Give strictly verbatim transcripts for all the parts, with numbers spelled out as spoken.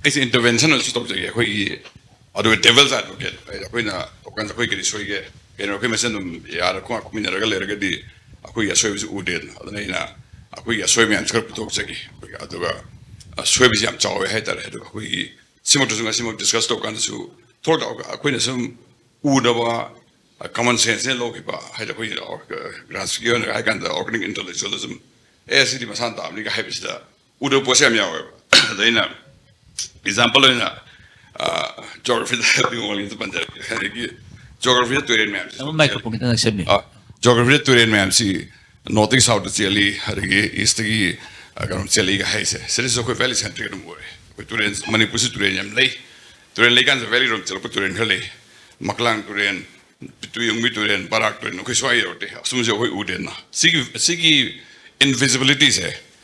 ꯑꯩꯁꯦ intervention ꯑꯣꯏꯅꯁꯨ ꯇꯧꯖꯒꯦ ꯑꯩꯈꯣꯏꯒꯤ, ꯑꯗꯨꯒ devil's advocate ꯑꯩꯈꯣꯏꯅ ꯇꯧꯀꯥꯟꯗ ꯑꯩꯈꯣꯏ ꯀꯔꯤ ꯁꯣꯏꯒꯦ? ꯀꯩꯅꯣ ꯑꯩꯈꯣꯏ ꯃꯁꯦꯟ ꯑꯗꯨꯝ ꯌꯥꯔ ꯈꯣꯡ ꯈꯨꯠꯃꯤꯟꯅꯔꯒ ꯂꯩꯔꯒꯗꯤ ꯑꯩꯈꯣꯏꯒꯤ ꯑꯁꯣꯏꯕꯁꯤ ꯎꯗꯦꯗꯅ꯫ ꯑꯗꯨꯅ ꯑꯩꯅ ꯑꯩꯈꯣꯏꯒꯤ ꯑꯁꯣꯏ ꯃꯌꯥꯝꯁꯤ ꯈꯔ ꯄꯨꯊꯣꯛꯆꯒꯦ꯫ ꯑꯩꯈꯣꯏꯒꯤ ꯑꯗꯨꯒ ꯑꯁꯣꯏꯕꯁꯤ ꯌꯥꯝ ꯆꯥꯎꯋꯦ ꯍꯥꯏꯇꯥꯔꯦ꯫ ꯑꯗꯨꯒ ꯑꯩꯈꯣꯏꯒꯤ ꯁꯤꯃꯛꯇꯁꯨ ꯉꯁꯤꯃꯛ discuss ꯇꯧꯀꯥꯟꯗꯁꯨ ꯊꯣꯛꯂꯛꯇ ꯑꯩꯈꯣꯏꯅ ꯁꯨꯝ ꯎꯗꯕ common sense ꯅ ꯂꯧꯈꯤꯕ ꯍꯥꯏꯗꯤ ꯑꯩꯈꯣꯏ ꯒ꯭ꯔꯥꯁꯀꯤ ꯑꯣꯏꯅ ꯍꯥꯏ ꯀꯥꯟꯗ organic intellectualism, ꯑꯦ ꯁꯤꯗꯤ ꯃꯁꯥꯅ ꯇꯥꯕꯅꯤꯒ ꯍꯥꯏꯕꯁꯤꯗ ꯎꯗꯕ ꯄꯣꯠꯁꯦ ꯌꯥꯝ ꯌꯥꯎꯋꯦꯕ꯫ ꯑꯗ ꯑꯩꯅ example ꯑꯣꯏꯅ geography ꯗ ꯍꯥꯏꯕꯒꯤ ꯃꯑꯣꯡꯗ ꯄꯟꯖꯔꯛꯀꯦ꯫ ꯑꯗꯒꯤ geography ꯗ ꯇꯨꯔꯦꯜ ꯃꯌꯥꯝꯁꯤ ꯑꯃ microphone ꯈꯤꯇꯪ ꯅꯛꯁꯟꯕꯤꯌꯨ꯫ Geography ꯗ ꯇꯨꯔꯦꯜ ꯃꯌꯥꯝꯁꯤ north east south ꯇ ꯆꯦꯜꯂꯤ, ꯑꯗꯒꯤ east ꯇꯒꯤ ꯀꯩꯅꯣ ꯆꯦꯜꯂꯤꯒ ꯍꯥꯏꯁꯦ, ꯁꯤꯗꯁꯨ ꯑꯩꯈꯣꯏ valley centric ꯑꯗꯨꯝ ꯑꯣꯏꯔꯦ꯫ ꯑꯩꯈꯣꯏ ꯇꯨꯔꯦꯜ, ꯃꯅꯤꯄꯨꯔꯁꯤ ꯇꯨꯔꯦꯜ ꯌꯥꯝ ꯂꯩ꯫ ꯇꯨꯔꯦꯜ ꯂꯩꯀꯥꯟꯗ valley ꯔꯣꯝ ꯆꯦꯜꯂꯛꯄ ꯇꯨꯔꯦꯜ ꯈꯔ ꯂꯩ꯫ ꯃꯀꯂꯥꯡ ꯇꯨꯔꯦꯜ, ꯇꯨꯌꯨꯡꯕꯤ ꯇꯨꯔꯦꯜ, ꯕꯔꯥꯛ ꯇꯨꯔꯦꯜ, ꯑꯩꯈꯣꯏ ꯁ꯭ꯋꯥꯏ ꯌꯧꯔꯛꯇꯦ꯫ ꯑꯁꯨꯝꯕꯁꯦ ꯑꯩꯈꯣꯏ ꯎꯗꯦꯅ꯫ ꯁꯤꯒꯤ, ꯁꯤꯒꯤ invisibleness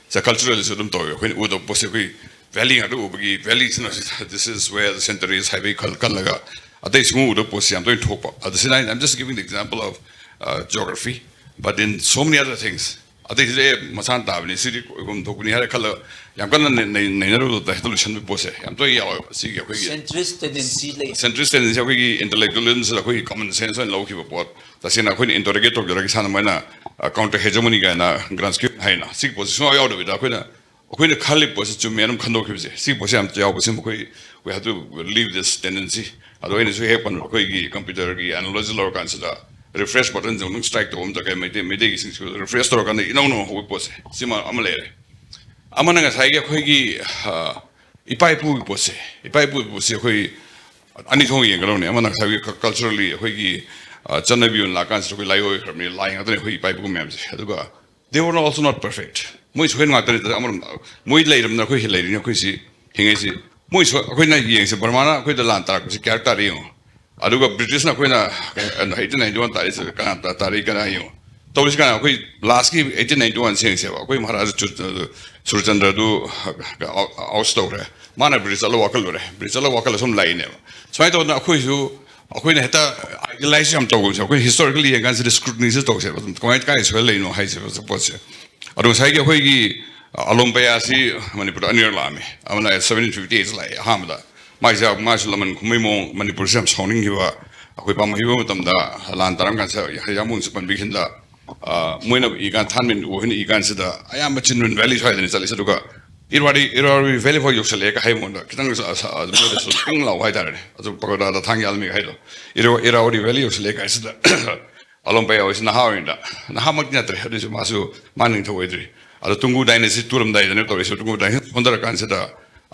ꯁꯦ cultural ꯁꯨ ꯑꯗꯨꯝ ꯇꯧꯋꯦ꯫ ꯑꯩꯈꯣꯏꯅ ꯎꯗꯕ ꯄꯣꯠꯁꯦ ꯑꯩꯈꯣꯏ valley ꯉꯥꯛꯇ ꯎꯕꯒꯤ valley ꯁꯤꯅ this is where the centuries ꯍꯥꯏꯕꯒꯤ ꯈꯜ-, ꯈꯜꯂꯒ ꯑꯇꯩ ꯁꯨꯡꯎ ꯎꯗꯕ ꯄꯣꯠꯁꯦ ꯌꯥꯝ ꯇꯣꯏꯅ ꯊꯣꯛꯄ꯫ ꯑꯗꯨ ꯁꯤꯅ ꯑꯩꯅ, I'm just giving the example of geography, but in so many other things. ꯑꯇꯩꯁꯤꯗꯤ ꯑꯦ ꯃꯁꯥꯅ ꯇꯥꯕꯅꯤ, ꯁꯤꯗꯤ ꯀꯣꯏꯐꯝ ꯊꯣꯛꯄꯅꯤ ꯍꯥꯏꯔ ꯈꯜꯂꯒ ꯌꯥꯝ ꯀꯟꯅ ꯅꯩ-, ꯅꯩ-, ꯅꯩꯅꯔꯨꯕꯗ ꯍꯦꯛꯇ ꯂꯣꯏꯁꯟꯕꯒꯤ ꯄꯣꯠꯁꯦ ꯌꯥꯝ ꯇꯣꯏꯅ ꯌꯥꯎꯋꯦꯕ꯫ ꯁꯤꯒꯤ ꯑꯩꯈꯣꯏꯒꯤ centrist tendency ꯂꯩ꯫ Centrist tendency ꯑꯩꯈꯣꯏꯒꯤ intellectualism ꯁꯤꯗ ꯑꯩꯈꯣꯏꯒꯤ common sense ꯑꯣꯏꯅ ꯂꯧꯈꯤꯕ ꯄꯣꯠ꯫ ꯇꯁꯦꯡꯅ ꯑꯩꯈꯣꯏꯅ interrogate ꯇꯧꯖꯔꯒ ꯏꯁꯥꯅ ꯃꯣꯏꯅ counter hegemony ꯀꯥꯏꯅ Gramsci ꯍꯥꯏꯅ ꯁꯤꯒꯤ ꯄꯣꯠꯁꯦ ꯁꯨꯡꯌꯥꯎ ꯌꯥꯎꯗꯕꯤꯗ ꯑꯩꯈꯣꯏꯅ, ꯑꯩꯈꯣꯏꯅ ꯈꯜꯂꯤꯕ ꯄꯣꯠꯁꯦ ꯆꯨꯝꯃꯦꯅ ꯑꯗꯨꯝ ꯈꯟꯗꯣꯛꯈꯤꯕꯁꯦ, ꯁꯤꯒꯤ ꯄꯣꯠꯁꯦ ꯌꯥꯝ ꯌꯥꯎꯕꯁꯦ ꯃꯈꯣꯏ, we have to leave this tendency꯫ ꯑꯗꯣ ꯑꯩꯅꯁꯨ ꯍꯦꯛ ꯄꯟꯕ ꯑꯩꯈꯣꯏꯒꯤ computer ꯒꯤ analogy ꯂꯧꯔꯀꯥꯟꯁꯤꯗ refresh button ꯁꯦ ꯑꯃꯨꯛ strike ꯇꯧꯕ ꯑꯃ ꯗꯔꯀꯥꯔ꯫ ꯃꯩꯇꯩ, ꯃꯩꯇꯩꯒꯤ ꯁꯤꯡꯁꯨ refresh ꯇꯧꯔꯀꯥꯟꯗ ꯏꯅꯧ ꯅꯧꯅ ꯍꯧꯕ ꯄꯣꯠꯁꯦ ꯁꯤꯃ ꯑꯃ ꯂꯩꯔꯦ꯫ ꯑꯃꯅ ꯉꯁꯥꯏꯒꯤ ꯑꯩꯈꯣꯏꯒꯤ, ꯑ, ꯏꯄꯥ ꯏꯄꯨꯒꯤ ꯄꯣꯠꯁꯦ, ꯏꯄꯥ ꯏꯄꯨꯒꯤ ꯄꯣꯠꯁꯦ ꯑꯩꯈꯣꯏ ꯑꯅꯤ ꯊꯣꯛꯅ ꯌꯦꯡꯒꯗꯧꯅꯦ꯫ ꯑꯃꯅ ꯉꯁꯥꯏꯒꯤ ꯀ-, culturally ꯑꯩꯈꯣꯏꯒꯤ, ꯑ, ꯆꯠꯅꯕꯤ ꯑꯣꯏꯅ ꯂꯥꯛꯀꯥꯟꯁꯤꯗ ꯑꯩꯈꯣꯏ ꯂꯥꯏ ꯑꯣꯏꯈ꯭ꯔꯕꯅꯤ, ꯂꯥꯏ ꯉꯥꯛꯇꯅꯤ ꯑꯩꯈꯣꯏ ꯏꯄꯥ ꯏꯄꯨ ꯃꯌꯥꯝꯁꯦ꯫ ꯑꯗꯨꯒ they were also not perfect꯫ ꯃꯣꯏꯁꯨ ꯍꯦꯟ ꯉꯥꯛꯇꯅꯤ꯫ ꯑꯃꯔꯣꯝꯗ ꯃꯣꯏ ꯂꯩꯔꯕꯅꯤꯅ ꯑꯩꯈꯣꯏ ꯂꯩꯔꯤꯅꯤ, ꯑꯩꯈꯣꯏꯁꯤ ꯍꯤꯡꯉꯩꯁꯤ꯫ ꯃꯣꯏꯁꯨ ꯑꯩꯈꯣꯏꯅ ꯌꯦꯡꯁꯦ, ꯕꯔꯃꯥꯅ ꯑꯩꯈꯣꯏꯗ ꯂꯥꯟ ꯇꯥꯔꯛꯄꯁꯤ ꯀꯌꯥꯔꯛ ꯇꯥꯔꯤ ꯌꯦꯡꯉꯣ꯫ ꯑꯗꯨꯒ ꯕ꯭ꯔꯤꯇꯤꯁꯅ ꯑꯩꯈꯣꯏꯅ eighteen ninety one ꯇꯥꯔꯛꯏꯁꯦ ꯀꯅꯥ ꯇꯥ-, ꯇꯥꯔꯛꯏ ꯀꯅꯥ ꯌꯦꯡꯉꯣ꯫ ꯇꯧꯔꯤꯁꯤ ꯀꯅꯥ? ꯑꯩꯈꯣꯏ last ꯀꯤ eighteen ninety one ꯁꯦ ꯌꯦꯡꯁꯦꯕ꯫ ꯑꯩꯈꯣꯏ ꯃꯍꯥꯔꯥꯖꯥ ꯆꯨ-, ꯁꯨꯔꯆꯟꯗ꯭ꯔꯗꯨ oust ꯇꯧꯈ꯭ꯔꯦ꯫ ꯃꯥꯅ ꯕ꯭ꯔꯤꯇꯤꯁ ꯆꯠꯂ ꯋꯥꯈꯜꯂꯨꯔꯦ꯫ ꯕ꯭ꯔꯤꯇꯤꯁ ꯆꯠꯂ ꯋꯥꯈꯜꯂ ꯁꯨꯝ ꯂꯥꯛꯏꯅꯦꯕ꯫ ꯁꯨꯃꯥꯏꯅ ꯇꯧꯗꯅ ꯑꯩꯈꯣꯏꯁꯨ, ꯑꯩꯈꯣꯏꯅ ꯍꯦꯛꯇ idealize ꯌꯥꯝ ꯇꯧꯕꯁꯦ, ꯑꯩꯈꯣꯏ historically ꯌꯦꯡꯀꯥꯟꯁꯤꯗ scrutiny ꯁꯦ ꯇꯧꯁꯦꯕ꯫ ꯑꯗꯨꯝ ꯀꯃꯥꯏꯅ, ꯀꯥꯏ ꯁꯣꯏꯍꯜ ꯂꯩꯅꯣ ꯍꯥꯏꯁꯦꯕ ꯄꯣꯠꯁꯦ꯫ ꯑꯗꯣ ꯉꯁꯥꯏꯒꯤ ꯑꯩꯈꯣꯏꯒꯤ, ꯑꯂꯣꯝ ꯄꯩꯌꯥꯁꯤ ꯃꯅꯤꯄꯨꯔꯗ ꯑꯅꯤꯔꯛ ꯂꯥꯛꯑꯝꯃꯤ꯫ ꯑꯃꯅ ꯁꯕꯦꯟꯇꯤꯟ ꯐꯤꯐꯇꯤ ꯑꯩꯠ ꯂꯥꯛꯑꯦ ꯑꯍꯥꯟꯕꯗ꯫ ꯃꯥꯏꯁꯦ, ꯃꯥꯁꯨ ꯂꯃꯟ ꯈꯨꯝꯕꯩ ꯃꯑꯣꯡ, ꯃꯅꯤꯄꯨꯔꯁꯤ ꯌꯥꯝ ꯁꯥꯎꯅꯤꯡꯈꯤꯕ, ꯑꯩꯈꯣꯏ ꯄꯥꯝꯍꯩꯕ ꯃꯇꯝꯗ ꯂꯥꯟ ꯇꯥꯔꯝꯀꯥꯟꯁꯤꯗ ꯍꯩꯔꯥꯡꯒꯣꯏ ꯄꯟꯕꯤꯈꯤꯕꯗ, ꯑ, ꯃꯣꯏꯅ ꯏꯀꯥꯟ, ꯊꯥꯟꯃꯤꯟ ꯍꯣꯏꯅ ꯏꯀꯥꯟꯁꯤꯗ ꯑꯌꯥꯝꯕ ꯆꯤꯟꯃꯤꯟ ꯚꯦꯂꯤ ꯁ꯭ꯋꯥꯏꯗꯅꯤ ꯆꯠꯂꯤꯁꯦ꯫ ꯑꯗꯨꯒ ꯏꯔꯥꯋꯥꯗꯤ, ꯏꯔꯥꯋꯥꯗꯤ ꯚꯦꯂꯤ ꯐꯥꯎ ꯌꯧꯁꯜꯂꯛꯑꯦ ꯀ ꯍꯥꯏꯕ ꯃꯉꯣꯟꯗ ꯈꯤꯇꯪ ꯁ-, ꯁ-, ꯃꯣꯏꯗꯁꯨ ꯄꯤꯡ ꯂꯥꯎꯕ ꯍꯥꯏꯇꯥꯔꯦꯅꯦ꯫ ꯑꯗꯨ ꯄꯒꯣꯗꯥꯗ ꯊꯥꯡ ꯌꯥꯜꯂꯝꯃꯤ ꯍꯥꯏꯗꯣ꯫ ꯏꯔꯥ-, ꯏꯔꯥꯋꯥꯗꯤ ꯚꯦꯂꯤ ꯌꯧꯁꯜꯂꯛꯑꯦ ꯀꯥꯏꯁꯤꯗ ꯑꯂꯣꯝ ꯄꯩꯌꯥ ꯍꯣꯏꯁꯤ ꯅꯍꯥ ꯑꯣꯏꯔꯤꯉꯩꯗ, ꯅꯍꯥꯃꯛꯇꯤ ꯅꯠꯇ꯭ꯔꯦ, ꯑꯗꯨꯏꯁꯨ ꯃꯥꯁꯨ, ꯃꯥ ꯅꯤꯡꯊꯧ ꯑꯣꯏꯗ꯭ꯔꯤ꯫ ꯑꯗꯣ ꯇꯨꯡꯒꯨ ꯗꯥꯏꯅꯦꯁꯤ ꯇꯨꯔꯝꯗꯥꯏꯗꯅꯦ ꯇꯧꯔꯤꯁꯦ꯫ ꯇꯨꯡꯒꯨ ꯗꯥꯏꯅꯦꯁꯤ ꯁꯣꯟꯊꯔꯀꯥꯟꯁꯤꯗ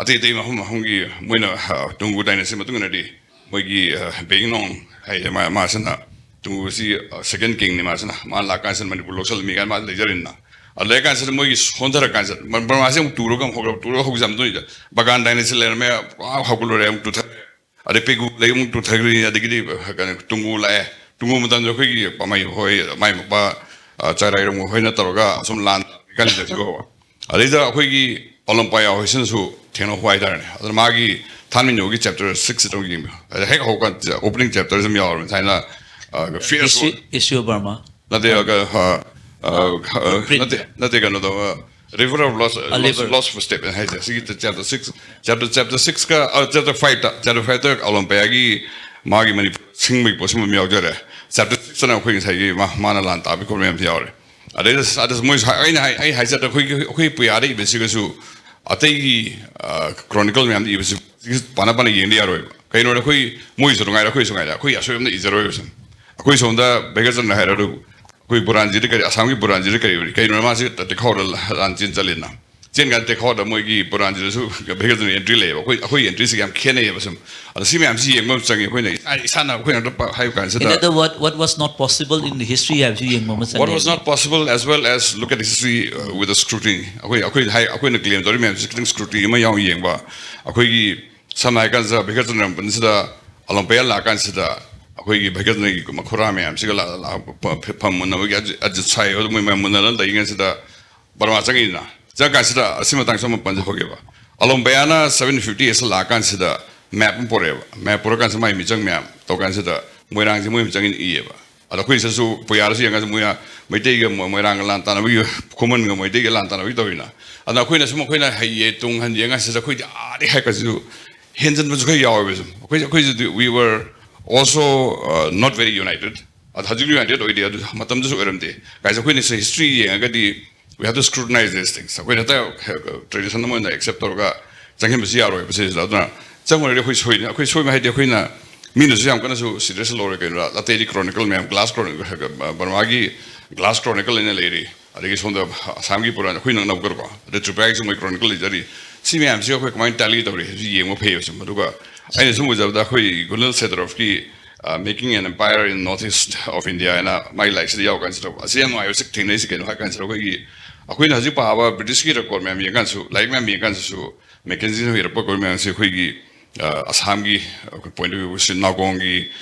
ꯑꯇꯩ ꯑꯇꯩ ꯃꯐꯝ ꯃꯐꯝꯒꯤ ꯃꯣꯏꯅ, ꯑ, ꯇꯨꯡꯒꯨ ꯗꯥꯏꯅꯦꯁꯤ ꯃꯇꯨꯡ ꯏꯟꯅꯗꯤ ꯃꯣꯏꯒꯤ, ꯑ, ꯕꯦꯡꯅꯣꯡ ꯍꯥꯏꯁꯦ ꯃꯥ-, ꯃꯥꯁꯤꯅ ꯇꯨꯡꯒꯨꯁꯤ, ꯑ, ꯁꯦꯀꯦꯟ ꯀꯤꯡꯅꯤ ꯃꯥꯁꯤꯅ꯫ ꯃꯥ ꯂꯥꯛꯀꯥꯟꯁꯤꯗ ꯃꯅꯤꯄꯨꯔ ꯂꯧꯁꯜꯂꯝꯃꯤ ꯀꯥꯏꯅ ꯃꯥ ꯂꯩꯖꯔꯤꯅ꯫ ꯑꯗ ꯂꯩꯔꯀꯥꯟꯁꯤꯗ ꯃꯣꯏꯒꯤ ꯁꯣꯟꯊꯔꯀꯥꯟꯁꯤꯗ ꯕꯔꯃꯥꯁꯤ ꯑꯃꯨꯛ ꯇꯨꯔꯒ ꯑꯃꯨꯛ ꯍꯧꯒꯠꯂꯛꯄ, ꯇꯨꯔꯒ ꯍꯧꯖꯤꯛ ꯌꯥꯝ ꯇꯣꯏꯅ ꯕꯒꯥꯟ ꯗꯥꯏꯅꯦꯁꯤ ꯂꯩꯔꯝꯃꯦ, ꯄꯨꯔꯥ ꯍꯧꯒꯠꯂꯨꯔꯦ, ꯑꯃꯨꯛ ꯇꯨꯊꯔꯦ꯫ ꯑꯗꯩ ꯄꯦꯒꯨ ꯂꯩ ꯑꯃꯨꯛ ꯇꯨꯊꯈ꯭ꯔꯤꯅꯤ꯫ ꯑꯗꯒꯤꯗꯤ ꯀꯩꯅꯣ, ꯇꯨꯡꯒꯨ ꯂꯥꯛꯑꯦ꯫ ꯇꯨꯡꯒꯨ ꯃꯇꯝꯗ ꯑꯩꯈꯣꯏꯒꯤ ꯄꯥꯃꯩ ꯍꯣꯏ, ꯃꯥꯏ ꯃꯄꯥ, ꯑ, ꯆꯥꯏꯔꯥꯏꯔꯣꯡ ꯍꯣꯏꯅ ꯇꯧꯔꯒ ꯑꯁꯨꯝ ꯂꯥꯟ ꯀꯥꯟꯁꯤꯗꯀꯣ꯫ ꯑꯗꯩꯗ ꯑꯩꯈꯣꯏꯒꯤ ꯑꯂꯣꯝ ꯄꯩꯌꯥ ꯍꯣꯏꯁꯤꯅꯁꯨ ꯊꯦꯡꯅꯍꯧꯕ ꯍꯥꯏꯇꯥꯔꯦꯅꯦ꯫ ꯑꯗꯨꯅ ꯃꯥꯒꯤ ꯊꯥꯟꯃꯤꯟ ꯍꯣꯏꯒꯤ ꯆꯦꯞꯇꯔ ꯁꯤꯛꯁꯁꯤ ꯑꯗꯨꯝ ꯌꯦꯡꯕꯤꯌꯨ꯫ ꯑꯗ ꯍꯦꯛ ꯍꯧꯕꯀꯥꯟꯗ ꯑꯣꯄꯅꯤꯡ ꯆꯦꯞꯇꯔꯁꯤ ꯑꯃ ꯌꯥꯎꯔꯕꯅꯤ꯫ ꯊꯥꯏꯅ, ꯑ, ꯐꯤꯌꯔꯁ ꯏꯁꯨ, ꯏꯁꯨ ꯕꯔꯃꯥ꯫ ꯅꯠꯇꯦ, ꯑ, ꯑ, ꯑ, ꯑ, Print. ꯅꯠꯇꯦ, ꯅꯠꯇꯦ, ꯀꯩꯅꯣꯗꯣ, ꯑ, River of Lost, ꯑ, Lost, River. Lost Footsteps ꯍꯥꯏꯁꯦ꯫ ꯁꯤꯒꯤ ꯆꯦꯞꯇꯔ ꯁꯤꯛꯁ, ꯆꯦꯞꯇꯔ, ꯆꯦꯞꯇꯔ ꯁꯤꯛꯁꯀ, ꯑ, ꯆꯦꯞꯇꯔ ꯐꯥꯏꯚꯇ, ꯆꯦꯞꯇꯔ ꯐꯥꯏꯚꯇ ꯑꯂꯣꯝ ꯄꯩꯌꯥꯒꯤ ꯃꯥꯒꯤ ꯃꯅꯤꯄꯨꯔ ꯁꯤꯡꯕꯒꯤ ꯄꯣꯠꯁꯤꯃ ꯑꯃ ꯌꯥꯎꯖꯔꯦ꯫ ꯆꯦꯞꯇꯔ ꯁꯤꯛꯁꯇꯅ ꯑꯩꯈꯣꯏ ꯉꯁꯥꯏꯒꯤ ꯃꯥ-, ꯃꯥꯅ ꯂꯥꯟ ꯇꯥꯕꯒꯤ ꯈꯣꯠꯄ ꯃꯌꯥꯝꯁꯤ ꯌꯥꯎꯔꯦ꯫ ꯑꯗꯩꯗ ꯑꯗ ꯃꯣꯏ ꯁ-, ꯑꯩꯅ ꯍꯥꯏ-, ꯑꯩ ꯍꯥꯏꯖꯗ ꯑꯩꯈꯣꯏꯒꯤ, ꯑꯩꯈꯣꯏ ꯄꯨꯌꯥꯗ ꯏꯕꯁꯤꯒꯁꯨ ꯑꯇꯩꯒꯤ, ꯑ, ꯀ꯭ꯔꯣꯅꯤꯀꯜ ꯃꯌꯥꯝꯗ ꯏꯕꯁꯤ ꯄꯥꯅ ꯄꯥꯅ ꯌꯦꯡꯗ ꯌꯥꯔꯣꯏꯕ꯫ ꯀꯩꯅꯣꯗ ꯑꯩꯈꯣꯏ, ꯃꯣꯏꯁꯨ ꯅꯨꯡꯉꯥꯏꯔꯦ, ꯑꯩꯈꯣꯏꯁꯨ ꯅꯨꯡꯉꯥꯏꯔꯦ, ꯑꯩꯈꯣꯏ ꯑꯁꯣꯏꯕ ꯑꯝꯇ ꯏꯖꯔꯣꯏꯕ ꯁꯨꯝ꯫ ꯑꯩꯈꯣꯏ ꯁꯣꯝꯗ ꯚꯩꯒ꯭ꯌꯥꯆꯟꯗ꯭ꯔ ꯍꯥꯏꯔꯣ, ꯑꯗꯨ ꯑꯩꯈꯣꯏ ꯕꯨꯔꯥꯟꯖꯤꯗ ꯀꯔꯤ, ꯑꯁꯥꯝꯒꯤ ꯕꯨꯔꯥꯟꯖꯤꯗ ꯀꯔꯤ ꯑꯣꯏꯔꯤ? ꯀꯩꯅꯣ ꯃꯥꯁꯤ ꯇꯦꯛꯈꯥꯎꯗ ꯂꯥꯟ ꯆꯦꯟ ꯆꯠꯂꯤꯅ? ꯆꯦꯟ ꯀꯥꯟꯗ ꯇꯦꯛꯈꯥꯎꯗ ꯃꯣꯏꯒꯤ ꯕꯨꯔꯥꯟꯖꯤꯗꯁꯨ ꯚꯩꯒ꯭ꯌꯥꯆꯟꯗ꯭ꯔ ꯑꯦꯟꯇ꯭ꯔꯤ ꯂꯩꯌꯦꯕ꯫ ꯑꯩꯈꯣꯏ, ꯑꯩꯈꯣꯏ ꯑꯦꯟꯇ꯭ꯔꯤꯁꯤꯒ ꯌꯥꯝ ꯈꯦꯠꯅꯩꯌꯦꯕ ꯁꯨꯝ꯫ ꯑꯗꯣ ꯁꯤ ꯃꯌꯥꯝꯁꯤ ꯌꯦꯡꯕ ꯑꯃ ꯆꯪꯉꯤ꯫ ꯑꯩꯈꯣꯏꯅ ꯏꯁꯥ-, ꯏꯁꯥꯅ ꯑꯩꯈꯣꯏꯅ ꯑꯝꯇ ꯄ-, ꯍꯥꯏꯕ ꯀꯥꯟꯁꯤꯗ, In other words, what was not possible in the history ꯍꯥꯏꯕꯁꯤ ꯌꯦꯡꯕ ꯑꯃ ꯆꯪꯉꯦ꯫ What was not possible as well as look at history, uh, with a scrutiny. ꯑꯩꯈꯣꯏ, ꯑꯩꯈꯣꯏ ꯍꯥꯏ-, ꯑꯩꯈꯣꯏꯅ ꯀ꯭ꯂꯦꯝ ꯇꯧꯔꯤ ꯃꯌꯥꯝꯁꯤ ꯈꯤꯇꯪ ꯁ꯭ꯀ꯭ꯔꯨꯇꯤꯅꯤ ꯑꯃ ꯌꯥꯎꯅ ꯌꯦꯡꯕ꯫ ꯑꯩꯈꯣꯏꯒꯤ ꯁꯝꯅ ꯍꯥꯏꯔꯀꯥꯟꯁꯤꯗ ꯚꯩꯒ꯭ꯌꯥꯆꯟꯗ꯭ꯔ ꯃꯇꯝꯁꯤꯗ ꯑꯂꯣꯝ ꯄꯩꯌꯥ ꯂꯥꯛꯑꯀꯥꯟꯁꯤꯗ ꯑꯩꯈꯣꯏꯒꯤ ꯚꯩꯒ꯭ꯌꯥꯆꯟꯗ꯭ꯔꯒꯤ ꯃꯈꯨꯔꯥ ꯃꯌꯥꯝꯁꯤꯒ ꯂꯥ-, ꯂꯥ-, ꯐ-, ꯐ-, ꯐꯝ ꯃꯨꯟꯅꯕꯒꯤ ꯑꯖꯤ-, ꯑꯖꯤꯠ ꯁꯥꯏ ꯍꯣꯏ ꯃꯣꯏ ꯃꯌꯥꯝ ꯃꯨꯟꯅꯔ ꯂꯩꯔꯤꯉꯩꯁꯤꯗ ꯕꯔꯃꯥ ꯆꯪꯉꯤꯗꯅ꯫ ꯆꯪꯉꯀꯥꯟꯁꯤꯗ ꯑꯁꯤ ꯃꯇꯥꯡꯁꯨ ꯑꯃ ꯄꯟꯖꯍꯧꯒꯦꯕ꯫ ꯑꯂꯣꯝ ꯄꯩꯌꯥꯅ ꯁꯕꯦꯟꯇꯤꯟ ꯐꯤꯐꯇꯤ ꯑꯩꯠꯁ ꯂꯥꯛꯑꯀꯥꯟꯁꯤꯗ ꯃꯦꯞ ꯑꯃ ꯄꯨꯔꯛꯑꯦꯕ꯫ ꯃꯦꯞ ꯄꯨꯔꯛꯀꯥꯟꯁꯤꯗ ꯃꯥꯏ ꯃꯤꯆꯪ ꯃꯌꯥꯝ ꯇꯧꯀꯥꯟꯁꯤꯗ ꯃꯣꯏꯔꯥꯡꯁꯦ ꯃꯣꯏ ꯃꯤꯆꯪ ꯏꯌꯦꯕ꯫ ꯑꯗ ꯑꯩꯈꯣꯏ ꯁꯤꯗꯁꯨ ꯄꯨꯌꯥꯗꯁꯨ ꯌꯦꯡꯉꯁꯨ ꯃꯣꯏꯅ ꯃꯩꯇꯩꯒ ꯃꯣ- ꯃꯣꯏꯔꯥꯡꯒ ꯂꯥꯟ ꯇꯥꯟꯅꯕꯒꯤ, ꯈꯨꯃꯟꯒ ꯃꯩꯇꯩꯒ ꯂꯥꯟ ꯇꯥꯟꯅꯕꯒꯤ ꯇꯧꯔꯤꯅ꯫ ꯑꯗ ꯑꯩꯈꯣꯏꯅ ꯁꯨꯝ ꯑꯩꯈꯣꯏꯅ ꯍꯩꯌꯦ ꯇꯨꯡ ꯍꯟ ꯌꯦꯡꯉꯀꯥꯟꯁꯤꯗ ꯑꯩꯈꯣꯏꯗꯤ ꯑꯥꯗꯤ ꯍꯥꯏꯔꯛꯄꯁꯤꯁꯨ ꯍꯦꯟꯖꯟꯕꯁꯨ ꯈꯔ ꯌꯥꯎꯋꯦꯕ꯫ ꯁꯨꯝ ꯑꯩꯈꯣꯏ ꯑꯩꯈꯣꯏꯁꯤꯗꯤ we were also not very united꯫ ꯑꯗ ꯍꯧꯖꯤꯛ ꯌꯨꯅꯥꯏꯇꯦꯠ ꯑꯣꯏꯗꯦ, ꯑꯗꯨ ꯃꯇꯝꯗꯨꯁꯨ ꯑꯣꯏꯔꯝꯗꯦ꯫ ꯀꯥꯏꯁꯦ ꯑꯩꯈꯣꯏꯅ ꯁꯤ history ꯌꯦꯡꯉꯒꯗꯤ we have to scrutinize these things꯫ ꯑꯩꯈꯣꯏꯅ ꯍꯦꯛꯇ ꯇ꯭ꯔꯦꯗꯤꯁꯟ ꯑꯃ ꯑꯣꯏꯅ ꯑꯦꯛꯁꯦꯞ ꯇꯧꯔꯒ ꯆꯪꯁꯤꯟꯕꯁꯤ ꯌꯥꯔꯣꯏꯕ ꯁꯤꯁꯤꯗ꯫ ꯑꯗꯨꯅ ꯆꯪꯉꯨꯔꯗꯤ ꯑꯩꯈꯣꯏ ꯁꯣꯏꯅꯤ꯫ ꯑꯩꯈꯣꯏ ꯁꯣꯏꯕ ꯍꯥꯏꯗꯤ ꯑꯩꯈꯣꯏꯅ ꯃꯤꯅꯁꯨ ꯌꯥꯝ ꯀꯟꯅꯁꯨ ꯁꯤꯔꯤꯌꯁ ꯂꯧꯔꯦ ꯀꯩꯅꯣ꯫ ꯑꯇꯩꯗꯤ ꯀ꯭ꯔꯣꯅꯤꯀꯜ ꯃꯌꯥꯝ, ꯒ꯭ꯂꯥꯁ ꯀ꯭ꯔꯣꯅꯤꯀꯜ, ꯕꯔꯃꯥꯒꯤ ꯒ꯭ꯂꯥꯁ ꯀ꯭ꯔꯣꯅꯤꯀꯜ ꯍꯥꯏꯅ ꯂꯩꯔꯤ, ꯑꯗꯒꯤ ꯁꯣꯝꯗ ꯑꯁꯥꯝꯒꯤ ꯄꯨꯔꯥ ꯑꯩꯈꯣꯏ ꯅꯛꯅꯕꯀꯣ, ꯑꯗꯩ ꯇ꯭ꯔꯤꯄꯨꯔꯥꯒꯤꯁꯨ ꯃꯣꯏ ꯀ꯭ꯔꯣꯅꯤꯀꯜ ꯂꯩꯖꯔꯤ꯫ ꯁꯤ ꯃꯌꯥꯝꯁꯤꯒ ꯑꯩꯈꯣꯏ ꯀꯃꯥꯏꯅ ꯇꯦꯂꯤ ꯇꯧꯔꯤ ꯍꯥꯏꯕꯁꯤ ꯌꯦꯡꯕ ꯐꯩꯌꯦꯕ ꯁꯨꯝ꯫ ꯑꯗꯨꯒ ꯑꯩꯅ ꯁꯨꯝ ꯎꯖꯕꯗ ꯑꯩꯈꯣꯏ ꯒꯨꯅꯜ ꯁꯦꯗꯔꯣꯐꯀꯤ Making an Empire in North East of India ꯍꯥꯏꯅ ꯃꯥꯏ ꯂꯥꯏꯔꯤꯛꯁꯤꯗ ꯌꯥꯎ ꯀꯥꯟꯁꯤꯗ ꯑꯁꯤ ꯌꯥꯝ ꯅꯨꯡꯉꯥꯏꯕ ꯁꯤ ꯊꯦꯡꯅꯩꯁꯤ ꯀꯩꯅꯣ ꯍꯥꯏ ꯀꯥꯟꯁꯤꯗ ꯑꯩꯈꯣꯏꯒꯤ ꯑꯩꯈꯣꯏꯅ ꯍꯧꯖꯤꯛ ꯄꯥꯕ ꯕ꯭ꯔꯤꯇꯤꯁꯀꯤ ꯔꯦꯀꯣꯔꯗ ꯃꯌꯥꯝ ꯌꯦꯡꯀꯥꯟꯁꯨ, ꯂꯥꯏꯔꯤꯛ ꯃꯌꯥꯝ ꯌꯦꯡꯀꯥꯟꯁꯤꯁꯨ ꯃꯦꯀꯦꯟꯖꯤꯅ ꯏꯔꯛꯄ ꯀꯣꯏ ꯃꯌꯥꯝꯁꯦ ꯑꯩꯈꯣꯏꯒꯤ ꯑ, ꯑꯁꯥꯝꯒꯤ ꯑꯩꯈꯣꯏ ꯄꯣꯏꯟ ꯑꯣꯐ ꯚ꯭ꯌꯨ ꯅꯥꯎꯒꯣꯡꯒꯤ,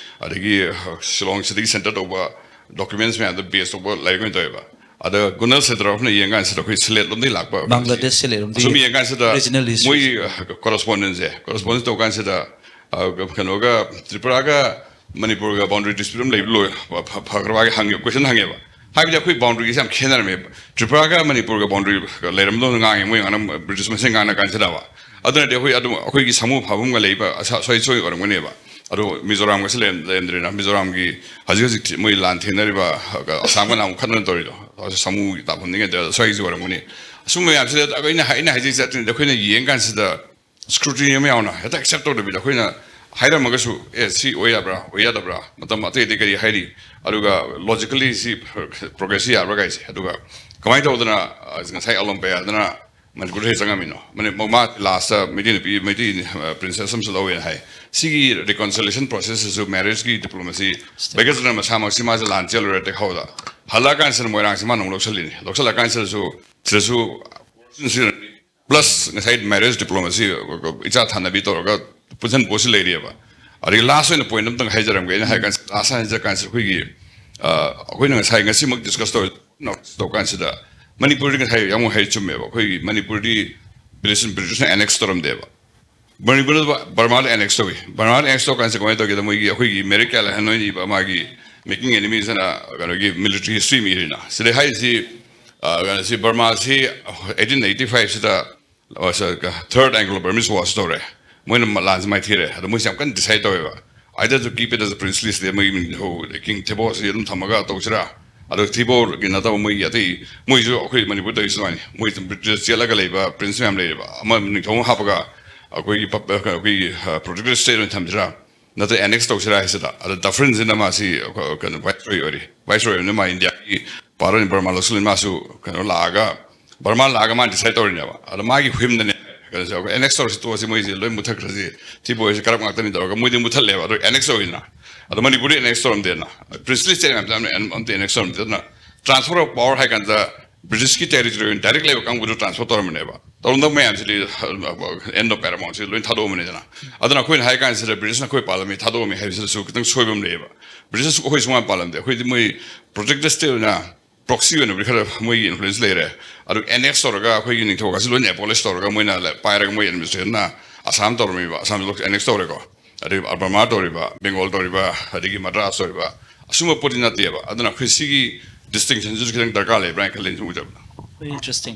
ꯑꯗꯒꯤ ꯑ, ꯁꯤꯂꯣꯡ ꯁꯤꯇꯤꯒꯤ ꯁꯦꯟꯇꯔ ꯇꯧꯕ ꯗꯣꯀꯨꯃꯦꯟꯠꯁ ꯃꯌꯥꯝꯗꯣ ꯕꯦꯁ ꯇꯧꯕ ꯂꯥꯏꯔꯤꯛ ꯑꯣꯏꯅ ꯇꯧꯋꯦꯕ꯫ ꯑꯗ ꯒꯨꯅꯜ ꯁꯦꯗꯔꯣꯐꯅ ꯌꯦꯡ ꯀꯥꯟꯁꯤꯗ ꯑꯩꯈꯣꯏ ꯁꯤꯂꯦꯠ ꯂꯣꯝꯗꯒꯤ ꯂꯥꯛꯄ, ꯕꯪꯒ꯭ꯂꯥꯗꯦꯁ ꯁꯤꯂꯦꯠ ꯂꯣꯝꯗꯒꯤ ꯑꯁꯨꯝ ꯌꯦꯡ ꯀꯥꯟꯁꯤꯗ ꯔꯤꯖꯅꯦꯜ ꯍꯤꯁꯇ꯭ꯔꯤ꯫ ꯃꯣꯏꯒꯤ ꯀꯣꯔꯁꯄꯣꯟꯗꯦꯟꯁꯦ ꯀꯣꯔꯁꯄꯣꯟꯗꯦꯟ ꯇꯧ ꯀꯥꯟꯁꯤꯗ ꯑ, ꯀꯩꯅꯣꯒ ꯇ꯭ꯔꯤꯄꯨꯔꯥꯒ ꯃꯅꯤꯄꯨꯔꯒ ꯕꯥꯎꯟꯗꯔꯤ ꯗꯤꯁꯄ꯭ꯌꯨꯠ ꯑꯃ ꯂꯩꯕ ꯂꯣꯏ ꯐ- ꯐ- ꯐꯈ꯭ꯔꯕꯒꯤ ꯍꯪꯉꯦ, ꯀꯣꯏꯁꯟ ꯍꯪꯉꯦꯕ꯫ ꯍꯥꯏꯕꯗꯤ ꯑꯩꯈꯣꯏ ꯕꯥꯎꯟꯗꯔꯤꯁꯦ ꯌꯥꯝ ꯈꯦꯠꯅꯔꯝꯃꯦꯕ꯫ ꯇ꯭ꯔꯤꯄꯨꯔꯥꯒ ꯃꯅꯤꯄꯨꯔꯒ ꯕꯥꯎꯟꯗꯔꯤ ꯂꯩꯔꯝꯗꯧꯅ ꯉꯥꯡꯉꯦ ꯃꯣꯏ ꯉꯥꯡꯅ ꯕ꯭ꯔꯤꯇꯤꯁ ꯃꯁꯦꯟ ꯉꯥꯡꯅ ꯀꯥꯟꯁꯤꯗ꯫ ꯑꯗꯨꯅꯗꯤ ꯑꯩꯈꯣꯏ ꯑꯗꯨꯝ ꯑꯩꯈꯣꯏꯒꯤ ꯁꯥꯃꯨ ꯐꯥꯐꯝꯒ ꯂꯩꯕ ꯑꯁ- ꯁ꯭ꯋꯥꯏ ꯁꯣꯏ ꯑꯣꯏꯔꯝꯒꯅꯦꯕ꯫ ꯑꯗꯣ ꯃꯤꯖꯣꯔꯥꯝꯒꯁꯨ ꯂꯩꯔꯝ- ꯂꯩꯔꯝꯗ꯭ꯔꯦꯅ꯫ ꯃꯤꯖꯣꯔꯥꯝꯒꯤ ꯍꯧꯖꯤꯛ ꯍꯧꯖꯤꯛ ꯃꯣꯏ ꯂꯥꯟ ꯊꯦꯡꯅꯔꯤꯕ ꯑꯁꯥꯝꯒ ꯅꯍꯥꯟꯃꯨꯛ ꯈꯠꯅ ꯇꯧꯔꯤꯗꯣ ꯁꯥꯃꯨꯒꯤ ꯇꯥꯐꯝꯅꯤꯒ ꯁ꯭ꯋꯥꯏꯒꯤꯁꯨ ꯑꯣꯏꯔꯝꯒꯅꯤ꯫ ꯑꯁꯨꯝꯕ ꯃꯌꯥꯝꯁꯤꯗ ꯑꯩꯅ ꯑꯩꯅ ꯍꯥꯏꯖꯩꯁꯦ ꯑꯩꯈꯣꯏꯅ ꯌꯦꯡ ꯀꯥꯟꯁꯤꯗ ꯁ꯭ꯀ꯭ꯔꯨꯇꯤꯅꯤ ꯑꯃ ꯌꯥꯎꯅ ꯍꯦꯛꯇ ꯑꯦꯛꯁꯦꯞ ꯇꯧꯗꯕꯤꯗ ꯑꯩꯈꯣꯏꯅ ꯍꯥꯏꯔꯝꯃꯒꯁꯨ ꯑꯦ ꯁꯤ ꯑꯣꯏ ꯌꯥꯕ꯭ꯔꯥ ꯑꯣꯏ ꯌꯥꯗꯕ꯭ꯔꯥ, ꯃꯇꯝ ꯑꯇꯩ ꯑꯇꯩ ꯀꯔꯤ ꯍꯥꯏꯔꯤ, ꯑꯗꯨꯒ ꯂꯣꯖꯤꯀꯦꯜꯂꯤ ꯁꯤ ꯄ꯭ꯔꯣꯒ꯭ꯔꯦꯁꯁꯤ ꯌꯥꯕ꯭ꯔꯥ ꯀꯥꯏꯁꯦ꯫ ꯑꯗꯨꯒ ꯀꯃꯥꯏꯅ ꯇꯧꯗꯅ ꯑ, ꯉꯁꯥꯏ ꯑꯂꯣꯝ ꯄꯌꯥꯗꯅ ꯃꯅꯤꯄꯨꯔꯗ ꯍꯦꯛ ꯆꯪꯉꯝꯃꯤꯅꯣ? ꯃꯅꯤ- ꯃꯥ ꯂꯥꯁꯇ ꯃꯩꯇꯩ ꯅꯨꯄꯤ, ꯃꯩꯇꯩ ꯄ꯭ꯔꯤꯟꯁꯦꯁ ꯑꯃꯁꯨ ꯂꯧꯋꯦꯅ ꯍꯥꯏ꯫ ꯁꯤꯒꯤ ꯔꯤꯀꯟꯁꯤꯂꯦꯁꯟ ꯄ꯭ꯔꯣꯁꯦꯁꯁꯤꯁꯨ ꯃꯦꯔꯦꯖꯀꯤ ꯗꯤꯄ꯭ꯂꯣꯃꯥꯁꯤ ꯕꯩꯒꯁꯅ ꯃꯁꯥꯃꯛꯁꯤ ꯃꯥꯁꯦ ꯂꯥꯟ ꯆꯦꯜꯂꯨꯔꯦ ꯇꯦꯛꯍꯧꯗ, ꯍꯜꯂꯛꯑꯀꯥꯟꯁꯤꯗ ꯃꯣꯏꯔꯥꯡꯁꯤ ꯃꯥꯅ ꯑꯃꯨꯛ ꯂꯧꯁꯤꯜꯂꯤꯅꯤ꯫ ꯂꯧꯁꯤꯜꯂꯀꯥꯟꯁꯤꯗꯁꯨ ꯁꯤꯗꯁꯨ ꯄ꯭ꯂꯁ ꯉꯁꯥꯏ ꯃꯦꯔꯦꯖ ꯗꯤꯄ꯭ꯂꯣꯃꯥꯁꯤ ꯏꯆꯥ ꯊꯥꯟꯅꯕꯤ ꯇꯧꯔꯒ ꯄꯨꯟꯁꯤꯟ ꯄꯣꯠꯁꯤ ꯂꯩꯔꯤꯑꯕ꯫ ꯑꯗꯒꯤ ꯂꯥꯁ ꯑꯣꯏꯅ ꯄꯣꯏꯟ ꯑꯝꯇꯪ ꯍꯥꯏꯖꯔꯝꯒꯦ꯫ ꯑꯩꯅ ꯍꯥꯏ ꯀꯥꯟꯁꯤꯗ, ꯂꯥꯁ ꯍꯥꯏꯖꯔ ꯀꯥꯟꯁꯤꯗ ꯑꯩꯈꯣꯏꯒꯤ ꯑ, ꯑꯩꯈꯣꯏꯅ ꯉꯁꯥꯏ ꯉꯁꯤꯃꯛ ꯗꯤꯁꯀꯁ ꯇꯧꯔ ꯇꯧ ꯀꯥꯟꯁꯤꯗ ꯃꯅꯤꯄꯨꯔꯗꯤ ꯉꯁꯥꯏ ꯌꯥꯝ ꯍꯥꯏ ꯆꯨꯝꯃꯦꯕ꯫ ꯑꯩꯈꯣꯏꯒꯤ ꯃꯅꯤꯄꯨꯔꯗꯤ ꯕ꯭ꯔꯤꯇꯤꯁ ꯕ꯭ꯔꯤꯇꯤꯁꯅ ꯑꯦꯅꯦꯛꯁ ꯇꯧꯔꯝꯗꯦꯕ꯫ ꯃꯅꯤꯄꯨꯔꯗ ꯕꯔꯃꯥꯗ ꯑꯦꯅꯦꯛꯁ ꯇꯧꯏ꯫ ꯕꯔꯃꯥꯗ ꯑꯦꯅꯦꯛꯁ ꯇꯧꯔ ꯀꯥꯟꯁꯤꯗ ꯀꯃꯥꯏꯅ ꯇꯧꯒꯦꯗ, ꯃꯣꯏꯒꯤ ꯑꯩꯈꯣꯏꯒꯤ ꯃꯦꯔꯤꯛ ꯀꯌꯥ ꯍꯥꯏꯅ ꯏꯕ ꯃꯥꯒꯤ Making Enemies ꯍꯥꯏꯅ ꯀꯩꯅꯣꯒꯤ military history ꯑꯃ ꯏꯔꯤꯅ꯫ ꯁꯤꯗ ꯍꯥꯏꯔꯤꯁꯤ, ꯑ, ꯀꯩꯅꯣꯁꯤ, ꯕꯔꯃꯥꯁꯤ eighteen eighty five ꯁꯤꯗ, ꯑ, ꯁ-, ꯀ-, Third Anglo-Burmese War ꯁꯤ ꯇꯧꯔꯦ꯫ ꯃꯣꯏꯅ ꯃ-, ꯂꯥꯟꯁꯤ ꯃꯥꯏꯊꯤꯔꯦ꯫ ꯑꯗꯣ ꯃꯣꯏꯁꯦ ꯌꯥꯝ ꯀꯟꯅ decide ꯇꯧꯋꯦꯕ꯫ Either to keep it as a princely state, ꯃꯣꯏꯒꯤ ꯅꯤꯡꯊꯧ King Thibaw ꯁꯤ ꯑꯗꯨꯝ ꯊꯝꯃꯒ ꯇꯧꯁꯤꯔꯥ? ꯑꯗꯣ Thibaw ꯒꯤ ꯅꯠꯇꯕ ꯃꯣꯏꯒꯤ ꯑꯇꯩ, ꯃꯣꯏꯁꯨ ꯑꯩꯈꯣꯏ ꯃꯅꯤꯄꯨꯔꯗ ꯇꯧꯔꯤꯁꯤ ꯑꯗꯨꯃꯥꯏꯅ꯫ ꯃꯣꯏ British ꯆꯦꯜꯂꯒ ꯂꯩꯕ prince ꯃꯌꯥꯝ ꯂꯩꯔꯦꯕ꯫ ꯑꯃ ꯅꯤꯡꯊꯧ ꯑꯃ ꯍꯥꯞꯄꯒ ꯑꯩꯈꯣꯏꯒꯤ ꯄꯞ-, ꯑꯩꯈꯣꯏꯒꯤ, ꯑ, protectorate state ꯑꯣꯏꯅ ꯊꯝꯁꯤꯔꯥ? ꯅꯠꯇ꯭ꯔ annex ꯇꯧꯁꯤꯔꯥ ꯍꯥꯏꯁꯤꯗ꯫ ꯑꯗ Dufferin ꯁꯤꯅ ꯃꯥꯁꯤ ꯑꯩꯈꯣꯏ, ꯀꯩꯅꯣ, viceroy ꯑꯣꯏꯔꯤ꯫ Viceroy ꯑꯣꯏꯕꯅꯤꯅ ꯃꯥ ꯏꯟꯗꯤꯌꯥꯒꯤ power ꯑꯣꯏꯅ ꯕꯔꯃꯥ ꯂꯧꯁꯤꯜꯂꯤ꯫ ꯃꯥꯁꯨ ꯀꯩꯅꯣ ꯂꯥꯛꯑꯒ, ꯕꯔꯃꯥ ꯂꯥꯛꯑꯒ ꯃꯥꯅ decide ꯇꯧꯔꯤꯅꯦꯕ꯫ ꯑꯗ ꯃꯥꯒꯤ whim ꯅꯅꯦ, ꯀꯩꯅꯣꯁꯦ, ꯑꯩꯈꯣꯏ annex ꯇꯧꯔꯁꯤ, ꯇꯣꯛꯑꯁꯤ, ꯃꯣꯏꯁꯦ ꯂꯣꯏ ꯃꯨꯠꯊꯠꯈ꯭ꯔꯁꯤ, Thibaw ꯁꯦ corrupt ꯉꯥꯛꯇꯅꯤ ꯇꯧꯔꯒ ꯃꯣꯏꯗꯤ ꯃꯨꯠꯊꯠꯂꯦꯕ꯫ ꯑꯗꯣ annex ꯇꯧꯋꯤꯗꯅ꯫ ꯑꯗꯣ ꯃꯅꯤꯄꯨꯔꯗꯤ annex ꯇꯧꯔꯝꯗꯦꯅ꯫ Princely state ꯃꯌꯥꯝꯁꯦ ꯑꯝꯇ, ꯑꯝꯇ annex ꯇꯧꯔꯝꯗꯦ꯫ ꯑꯗꯨꯅ transfer of power ꯍꯥꯏ ꯀꯥꯟꯗ British ꯀꯤ territory ꯑꯣꯏꯅ direct ꯂꯩꯕ ꯀꯥꯡꯕꯨꯗꯣ transfer ꯇꯧꯔꯝꯕꯅꯦꯕ꯫ ꯇꯧꯔꯝꯗꯕ ꯃꯌꯥꯝꯁꯤꯗꯤ, ꯑ, end of paramount ꯁꯤ ꯂꯣꯏ ꯊꯥꯗꯣꯛꯑꯝꯕꯅꯤꯗꯅ꯫ ꯑꯗꯨꯅ ꯑꯩꯈꯣꯏꯅ ꯍꯥꯏ ꯀꯥꯟꯁꯤꯗ British ꯅ ꯑꯩꯈꯣꯏ ꯄꯥꯜꯂꯝꯃꯤ, ꯊꯥꯗꯣꯛꯑꯝꯃꯤ ꯍꯥꯏꯕꯁꯤꯗꯁꯨ ꯈꯤꯇꯪ ꯁꯣꯏꯕ ꯑꯃ ꯂꯩꯌꯦꯕ꯫ British ꯅ ꯑꯩꯈꯣꯏ ꯁꯨꯡꯄꯥꯟ ꯄꯥꯜꯂꯝꯗꯦ꯫ ꯑꯩꯈꯣꯏꯗꯤ ꯃꯣꯏ protectorate state ꯑꯣꯏꯅ proxy ꯑꯣꯏꯅꯕꯨꯗꯤ ꯈꯔ ꯃꯣꯏꯒꯤ influence ꯂꯩꯔꯦ꯫ ꯑꯗꯨ annex ꯇꯧꯔꯒ ꯑꯩꯈꯣꯏꯒꯤ ꯅꯤꯡꯊꯧꯀꯥꯁꯤ ꯂꯣꯏꯅ abolish ꯇꯧꯔꯒ ꯃꯣꯏꯅ ꯂ-, ꯄꯥꯏꯔꯒ ꯃꯣꯏ administration ꯅ ꯑꯁꯥꯝ ꯇꯧꯔꯝꯃꯤꯕ, ꯑꯁꯥꯝꯗ annex ꯇꯧꯔꯦꯀꯣ꯫ ꯑꯗꯩ ꯕꯔꯃꯥ ꯇꯧꯔꯤꯕ, ꯕꯦꯡꯒꯣꯜ ꯇꯧꯔꯤꯕ, ꯑꯗꯒꯤ ꯃꯗ꯭ꯔꯥꯁ ꯇꯧꯔꯤꯕ, ꯑꯁꯨꯝꯕ ꯄꯣꯠꯇꯤ ꯅꯠꯇꯦꯕ꯫ ꯑꯗꯨꯅ ꯑꯩꯈꯣꯏ ꯁꯤꯒꯤ distinction ꯁꯤꯁꯨ ꯈꯤꯇꯪ ꯗꯔꯀꯥꯔ ꯂꯩꯕ꯭ꯔꯥ ꯍꯥꯏꯅ ꯈꯜꯂꯤ, ꯑꯩꯅ ꯁꯨꯝ ꯎꯖꯕꯗ꯫ Very interesting.